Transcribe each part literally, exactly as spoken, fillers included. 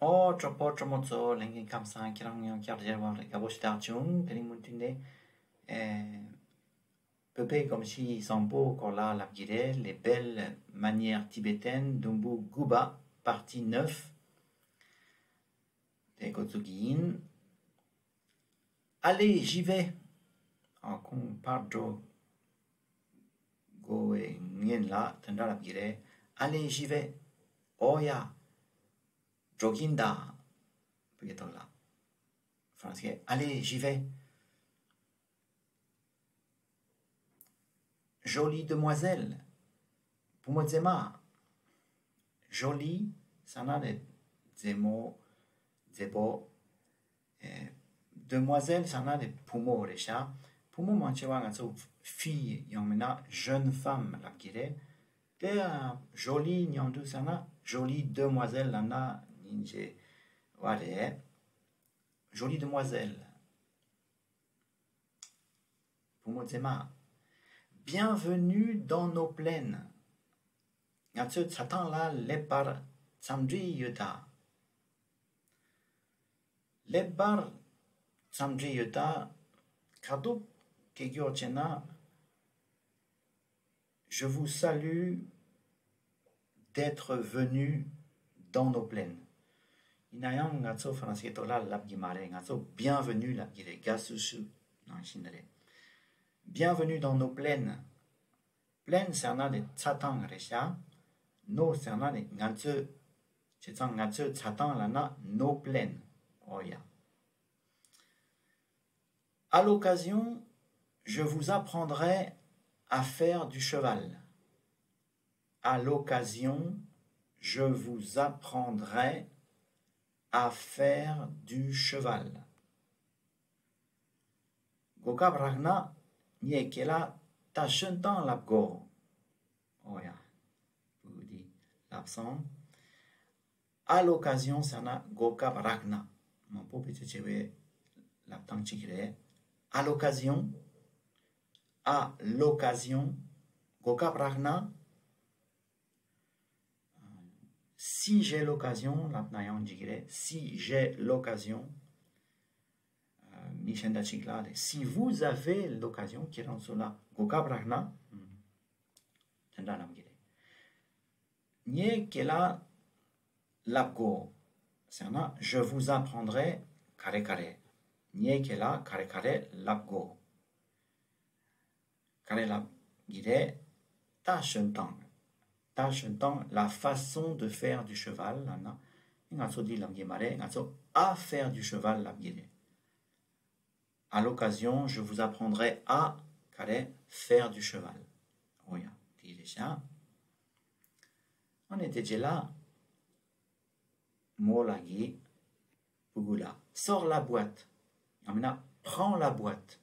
ཨོ་གྲོགས་པོ་གྲོགས་མོ་ཚོ། ལྷན་རྒྱས་ཁམས་བཟང་། ཁྱེད་རང་ཡང་བསྐྱར་མཇལ་བར་དགའ་པོ་ཞེ་དྲག་བྱུང་། དེ་རིང་མུ་མཐུད་ནས་ཨེ་བོད་པའི་གོམས་གཤིས་བཟང་པོ་སྐོར་ལ་ལབ་ཀྱི་རེད། Les belles manières tibétaines, དུམ་བུ་དགུ་པ། Partie neuf དེ་འགོ་བཙུགས་ཀྱི་ཡིན། Allez, j'y vais. ཨ་ཁོང་ཕར་འགྲོ་དགོས་པའི་ངེས་ལ་དེ་འདྲ་ལབ་ཀྱི་རེད། Allez, j'y vais. ཨོ་ཡ། འགྲོ་གིན་གདའ། བོད་སྐད་ཐོག་ལ། ཧྥ་རན་སི་སྐད། Allez, j'y vais. Jolie demoiselle. བུ་མོ་མཛེས་མ། Jolie ཟེར་ན་ནི་མཛེས་མོ། མཛེས་པོ། ཨེ། Demoiselle ཟེར་ན་ནི་བུ་མོ་རེད་ཤག་བུ་མོ་མང་ཆེ་བ་ང་ཚོ་fille ཡང་མིན་ན་jeune femme ལབ་ཀྱི་རེད། དེ་ཡང་jolie མཉམ་དུ་ཟེར་ན་jolie demoiselle ལབ་ན་སྙིང་རྗེ་བ་རེད། Jolie demoiselle. བུ་མོ་མཛེས་མ། Bienvenue dans nos plaines. ང་ཚོའི་ཚ་ཐང་ལ་སླེབས་པར་འཚམས་འདྲི་ཡོད་ད། སླེབས་པར་འཚམས་འདྲི་ཡོད་ད། ཁ་ཐུག་སྐད་སྐྱོར་བྱས་ན། Je vous salue d'être venu dans nos plaines. ཡིན་ན་ཡང་ང་ཚོ་ཧྥ་རན་སིའི་ཐོག་ལ་ལབ་ཀྱི་མ་རེད། ང་ཚོ་bienvenue ལབ་ཀྱི་རེད། དགའ་བསུ་ཞུ་ནང་བཞིན་རེད། Bienvenue dans nos plaines. Plaines ཟེར་ན་ནི་ཚ་ཐང་རེད་ཤག nos ཟེར་ན་ནི་ང་ཚོའི། བྱས་ཙང་ང་ཚོའི་ཚ་ཐང་ལབ་ན་nos plaines. ཨོ་ཡ། À l'occasion, je vous apprendrai à faire du cheval. À l'occasion, je vous apprendrai à faire du cheval. གོ་སྐབས་རག་ན་ངས་ཁྱེད་ལ་རྟ་ཞོན་སྟངས་ལབ་གོ། ཨོ་ཡ། བུ་འདི་ལབ་སོང་། À l'occasion ཟེར་ན་གོ་སྐབས་རག་ན། མང་པོ་བེད་སྤྱོད་བྱེད་པའི་ལབ་སྟངས་གཅིག་རེད། À l'occasion. À l'occasion. གོ་སྐབས་རག་ན། Si j'ai l'occasion ལབ་ན་ཡང་འགྲིག་གི་རེད། Si j'ai l'occasion. མི་གཞན་དག་ཅིག་ལ་རེད། Si vous avez l'occasion ཁྱེད་རང་ཚོ་ལ་གོ་སྐབས་རག་ན། དེ་འདྲ་ལབ་གི་རེད། ངས་ཁྱེད་ལ་ལབ་གོ་ཟེར་ན། Je vous apprendrai ག་རེ་ག་རེ། ངས་ཁྱེད་ལ་ག་རེ་ག་རེ་ལབ་གོ། ག་རེ་ལབ་གི་རེད། རྟ་ཞོན་སྟངས། རྟ་ཞོན་སྟངས། La façon de faire du cheval ལབ་ན། ང་ཚོ་འདི་ལབ་གི་མ་རེད། ང་ཚོ་à faire du cheval ལབ་གི་རེད། À l'occasion, je vous apprendrai à ག་རེ། Faire du cheval. ཨོ་ཡ། དེ་རེད་ཤག་ཨ་ནི་དེ་རྗེས་ལ། མོ་ལགས་ཀྱིས་སྤུ་གུ་ལ། Sors la boîte. ཡང་མིན་ན། Prends la boîte.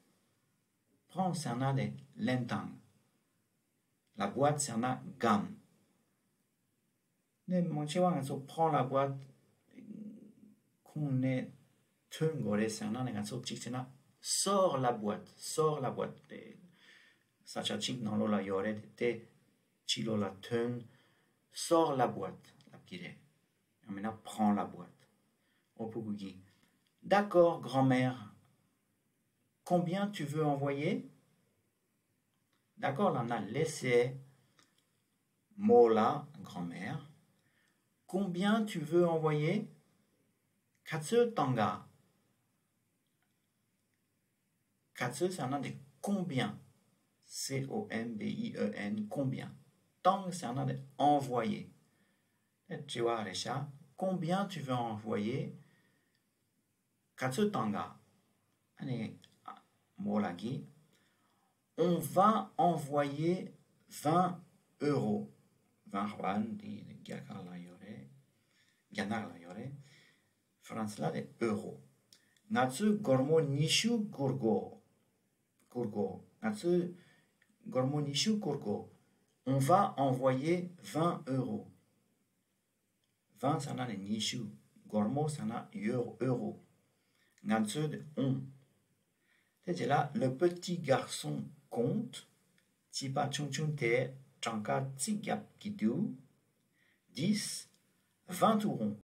Prends ཟེར་ན་ནི་ལེན་དང་། La boîte ཟེར་ན་སྒམ། ནས་མང་ཆེ་བ་ང་ཚོ་prends la boîte ཁོང་ནས་ཐོན་དགོས་རེད་ཟེར་ན་ནི། ང་ཚོ་གཅིག་བྱས་ན། Sors la boîte. Sors la boîte. དེ་ས་ཆ་གཅིག་ནང་ལོགས་ལ་ཡོད་རེད། དེ་ཕྱི་ལོགས་ལ་ཐོན། Sors la boîte ལབ་ཀྱི་རེད། ཡང་མིན་ན་prends la boîte. ཨོ་སྤུ་གུ་གིས། D'accord, grand-mère. Combien tu veux envoyer? D'accord ལབ་ན་ལགས་སེ། མོ་ལ། Grand-mère. Combien tu veux envoyer? ག་ཚོད་བཏང་ག་ག་ཚོད་ཟེར་ན་འདི། Combien? C O M B I E N. Combien? བཏང་ཟེར་ན་འདི། Envoyer. དྲི་བ་རེད་ཤག Combien tu veux envoyer? ག་ཚོད་བཏང་ག་ཨ་ནི། མོ་ལགས་ཀྱིས། On va envoyer vingt euros. Vingt yuan འདི་རྒྱ་གར་ལ་ཡོད་རེད། རྒྱ་ནག་ལ་ཡོད་རེད། ཧྥ་རན་སི་ལ་རེད། Euro. ང་ཚོས་སྒོར་མོ་ཉི་ཤུ་བསྐུར་དགོས། བསྐུར་དགོས། ང་ཚོས་སྒོར་མོ་ཉི་ཤུ་བསྐུར་དགོས། On va envoyer vingt euros. Vingt ཟེར་ན་ནི་ཉི་ཤུ། སྒོར་མོ་ཟེར་ན་ཡོ། Euro. ང་ཚོས་on. དེ་རྗེས་ལ། Le petit garçon compte. བྱིས་པ་ཆུང་ཆུང་དེ་གྲངས་ཀ་རྩིས་རྒྱག་གི་འདུག Dix, vingt euros.